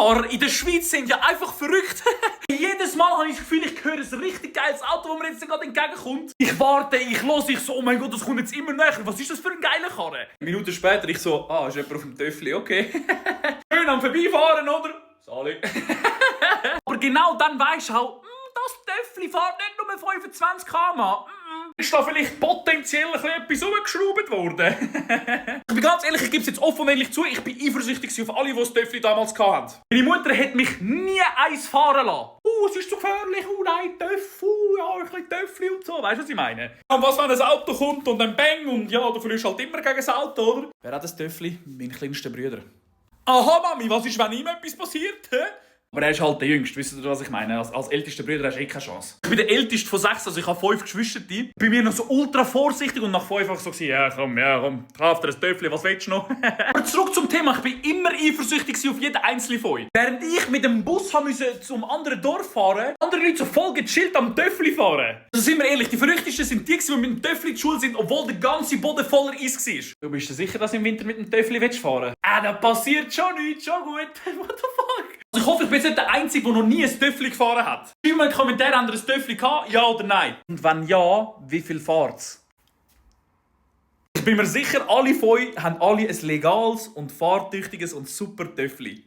Töffli-Fahrer in der Schweiz sind ja einfach verrückt. Jedes Mal habe ich das Gefühl, ich höre ein richtig geiles Auto, das mir jetzt gerade entgegenkommt. Ich warte, ich höre, ich so, oh mein Gott, das kommt jetzt immer näher. Was ist das für ein geiler Karre? Minuten später, ich so, ist jemand auf dem Töffli, okay. Schön am Vorbeifahren, oder? Sali. Aber genau dann weisst du halt, das Töffli fährt nicht nur 25 km/h. Ist da vielleicht potenziell etwas umgeschraubt worden? Ich bin ganz ehrlich, ich gebe es jetzt offen und ehrlich zu, ich bin eifersüchtig auf alle, die das Töffli damals hatten. Meine Mutter hat mich nie eins fahren lassen. Es ist so gefährlich, nein, Töffel, ja, ein bisschen Töffli und so. Weißt du, was ich meine? Und was, wenn ein Auto kommt und dann Bang und ja, du verlierst halt immer gegen das Auto, oder? Wer hat das Töffli? Mein kleinster Bruder. Aha, Mami, was ist, wenn ihm etwas passiert? Hä? Aber er ist halt der Jüngste, wisst ihr, was ich meine? Als ältester Bruder hast du keine Chance. Ich bin der älteste von 6, also ich habe 5 Geschwister. Bei mir noch so ultra vorsichtig und nach 5 einfach so ja komm, kauf dir ein Töffli, was willst du noch? Aber zurück zum Thema, ich bin immer eifersüchtig auf jeden einzelnen von euch. Während ich mit dem Bus musste zum anderen Dorf fahren, andere Leute so voll gechillt am Töffli fahren. Also sind wir ehrlich, die verrücktesten sind die, die mit dem Töffli zur Schule sind, obwohl der ganze Boden voller Eis war. Du bist dir sicher, dass du im Winter mit dem Töffli fahren willst? Da passiert schon nichts, schon gut. What the fuck? Also ich hoffe, ich bin jetzt nicht der Einzige, der noch nie ein Töffli gefahren hat. Schreibt mal in die Kommentare, habt ihr ein Töffli gehabt? Ja oder nein? Und wenn ja, wie viel fahrt's? Ich bin mir sicher, alle von euch haben ein legales und fahrtüchtiges und super Töffli.